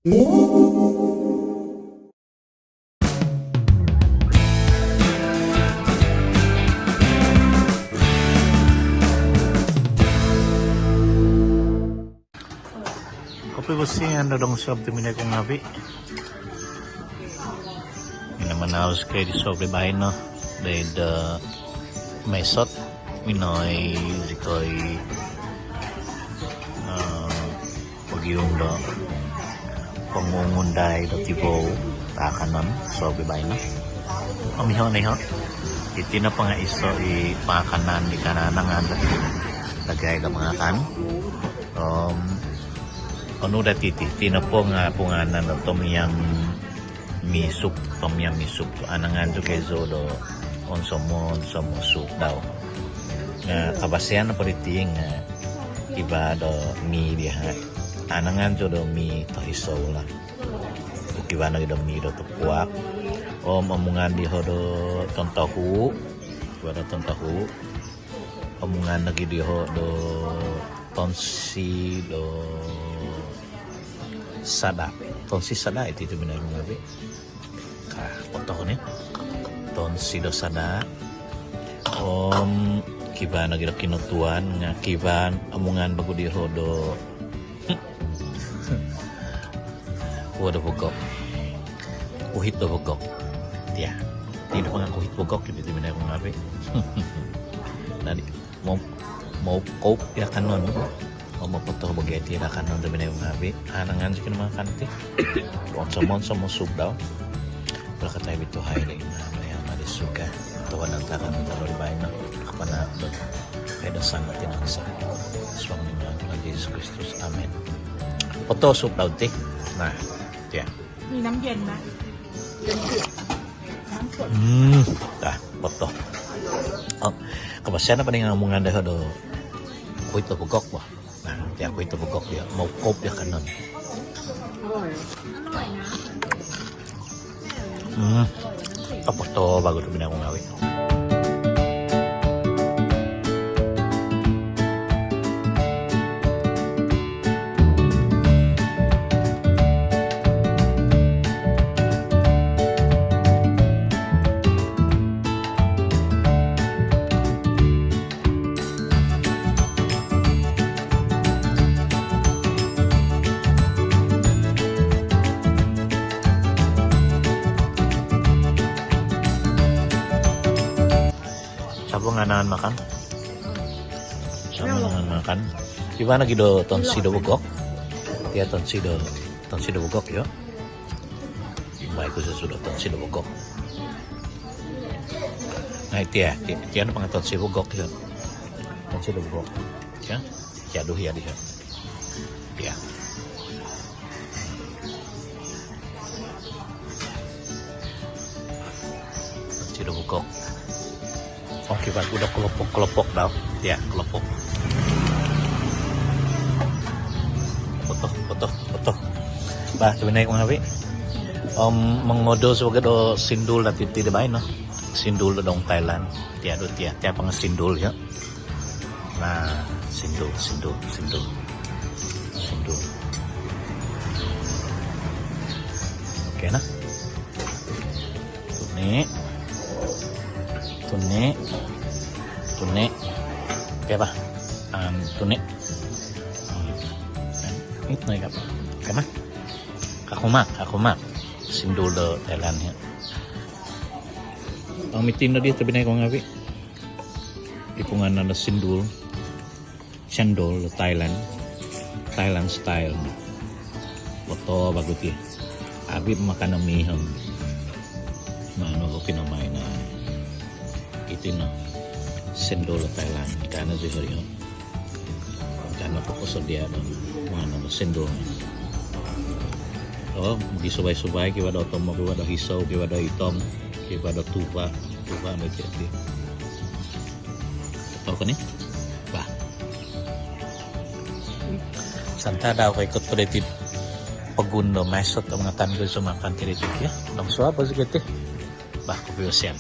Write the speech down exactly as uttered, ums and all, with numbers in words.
Kopivosian do dongsob tobpinai ku ngaavi'. Minamanaus zikoi di soob di baino doid Mae Sot. Minongoi zikoi, eh, pogium do pongungundai do tibou taakanon soob di baino. Om iho' no iho'. Iti nopo nga' iso' i paakanan di kaanangan dagai do mangakan. Om onu dati iti, iti nopo nga' pungaanan do tom yum miso sup, tom yum miso sup. Anangan zou koizo do onsomo-onsomo sup dau. Nga' kabasian nopo diti nga' kivaa do mi diho'. Anangan zou do mi tohisou lah. Kivaa nogi do mi do topuak. Om omungan diho' do tontohu'. Kivaa do tontohu'. Omungan nogi diho' do tonsi do sada'. Tonsi sada' iti tobpinai ku ngaavi'. Ka, poto ko ni. Tonsi do sada'. Om kivaa nogi do kinotuan nga' kivaa omungan vagu diho' do kuo do vogok. Kuhit do vogok. Tia. Iti nopo nga' kuhit vogok iti tobpinai ku ngaavi'. Dadi, mau, mau koup di akanon. Mau mapoto bagi iti do akanon tobpinai ku ngaavi'. Anangan zou kino mangakan ti. Onsomo-onsomo sup dau. Berkati kami Tuhan, Ina, Maria, Ama di surga. Tuhan, antakan kami tadau di baino. Kapanau do kaidasan dati nangsa. Suang di ngaran Tuhan Yesus Kristus. Amin. Poto sup dau ti. Nah, tia. Minum je, Mak. Hmm, dah, poto. Oh, kabasian nopo di nga' omungan diho' do kuhit do vogok bo. Nah, tia kuhit do vogok dia. Mau koup di akanon. Hmm. Topoto vagu tobpinai ku ngaavi'. Sabong anangan makan. Sabong anangan makan. Kivaa nogi do tonsi do vogok. Tia tonsi do, tonsi do vogok, io. Mai ku susudo tonsi do vogok. Nah, tia, tia, tia nopo nga' tonsi vogok, io. Tonsi do vogok. Tia, tia do hia diho'. Tia. Tonsi do vogok. Oh, kivaa ku do kelepok-kelepok dau. Tia, kelepok. Poto, poto, poto. Bah, tobpinai ku ngaavi'. Om mongodus vagu do sindul dati iti di baino. Sindul do dong Thailand. Tia do tia, tia panga sindul io. Nah, sindul, sindul, sindul. Sindul. Okey nah. Tuni'. Tuni'. Tuni'. Okey bah. Am, tuni'. Hmm. It no ikap. Okey mah. Kakumak, kakumak. Sindul do Thailand io. Om iti no di tobpinai ku ngaavi'. I pungaanan do sindul. Cendol Thailand, Thailand style. Poto vagu ti. Abi makan om ihom. Manu ko kinomai na. Iti no. Cendol Thailand. Kano si hori ho. Kano ko kosodia do. Manu ko cendol. Oh, mogisubai-subai, kivaa do otomo, kivaa do hisou, kivaa do itom, kivaa do tuva. Tuva mai ti. Tau ko ni? Bah. Santa dau ko ikut ko diti pogun do Mae Sot do mangakan ko iso makan ti diti ya. Dong suap aja kiti. Bah, kopi osian.